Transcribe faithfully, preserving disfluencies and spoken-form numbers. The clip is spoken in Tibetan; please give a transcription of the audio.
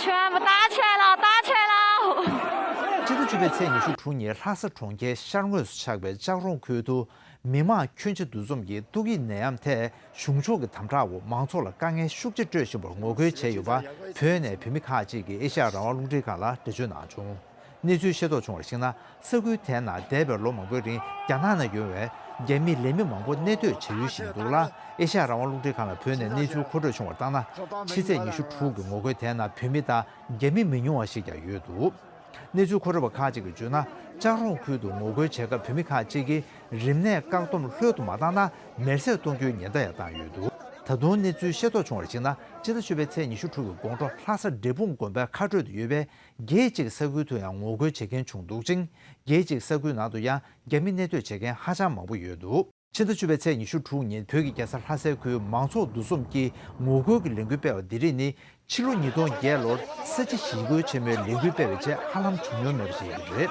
全部打起来了，打起来了！ ཕྱི་ཟླ་བཅུ་པའི་ཚེས་ཉི་ཤུ་དྲུག་ཉིན་ལྷ་ས་གྲོང་ཁྱེར་ཤར་ངོས་སུ་ཆགས་པའི་ལྕགས་རོང་ཁུལ་དུ། མི་མང་ཁྱོན་ཆེ་འདུ་འཛོམས་ཀྱིས་ཏོག་དབྱིབས་ནད་ཡམས་ཐད་གཞུང་ཕྱོགས་ཀྱི་དམ་དྲག་འོག་མང་ཚོགས་ལ་དཀའ་ངལ་ཤུགས་ཆེ་སྤྲོད་བཞིན་པར་ངོ་རྒོལ་བྱས་ཡོད་པ། བོད་ནས་བོད་མི་ཁག་ཅིག་གིས་ཨེ་ཤ་ཡ་རང་དབང་རླུང་འཕྲིན་ཁང་ལ་འགྲེལ་བརྗོད་གནང་བྱུང་། གནས་ཚུལ་ཤེས་རྟོགས་བྱུང་བར་གཞིགས་ན། ས་ཁུལ་དེའི་ནང་འདས་པའི་ལོ་མང་པོའི་རིང་རྒྱ་ནག་ནང་ཡོད་པའི་རྒྱ་མི་ལས་མི་མང་པོ་གནས་སྡོད་བྱ་ཡུལ་ཞིག་འདུག་ལ། ཨེ་ཤ་ཡ་རང་དབང་རླུང་འཕྲིན་ཁང་ལ་བོད་ནས་གནས་ཚུལ་མཁོ་སྤྲོད་བྱུང་བར་བརྟགས་ན། ཕྱི་ཚེས་ཉི་ཤུ་དྲུག་གི་ངོ་རྒོལ་དེའི་ནང་བོད་མི་དང་རྒྱ་མི་མི་ཉུང་བ་ཞིག་ཀྱང་ཡོད་འདུག། གནས་ཚུལ་མཁོ་སྤྲོད་པ་ཁག་ཅིག་གིས་བརྗོད་ན། ལྕགས་རོང་ཁུལ་དུ་ངོ་རྒོལ་བྱེད་སྐབས་བོད་མི་ཁག་ཅིག་གིས་རིམས་ནད་བཀག་སྡོམ་ལྷོད་དུ་མ་བཏང་ན། མེར་སྲེག་གཏོང་རྒྱུའི་ཉེན་བརྡ་ཡང་བཏང་ཡོད་འདུག། ད་དུང་གནས་ཚུལ་ཤེས་རྟོགས་བྱུང་བར་གཞིགས་ན། སྤྱི་ཟླ་བཅུ་པའི་ཚེས་ཉི་ཤུ་དྲུག་གི་དགོང་དྲོ་ལྷ་ས་འབྲས་སྤུངས་དགོན་པའི་མཁའ་འགྲོས་དུ་ཡོད་པའི་རྒྱལ་གཅིག་ས་ཁུལ་དུ་ཡང་ངོ་རྒོལ་བྱེད་མཁན་བྱུང་འདུག་ཅིང་། རྒྱལ་གཅིག་ས་ཁུལ་ནང་དུ་ཡང་རྒྱ་མི་གནས་སྡོད་བྱེད་མཁན་ཧ་ཅང་མང་པོ་ཡོད་འདུག། ཕྱི་ཟླ་བཅུ་པའི་ཚེས་ཉི་ཤུ་དྲུག་ཉིན་བོད་ཀྱི་རྒྱལ་ས་ལྷ་སའི་ཁུལ་མང་ཚོགས་འདུ་འཛོམས་ཀྱིས་ངོ་རྒོལ་གྱི་ལས་འགུལ་སྤེལ་བ་འདི་རིགས་ནི། ཕྱི་ལོ་ཉིས་སྟོང་བརྒྱད་ལོར་ས་བྱི་ཞི་རྒོལ་ཆེན་མོའི་ལས་འགུལ་སྤེལ་བའི་རྗེས་ཧ་ལམ་བྱུང་མྱོང་མེད་པ་ཞིག་ཡིན་པ་རེད།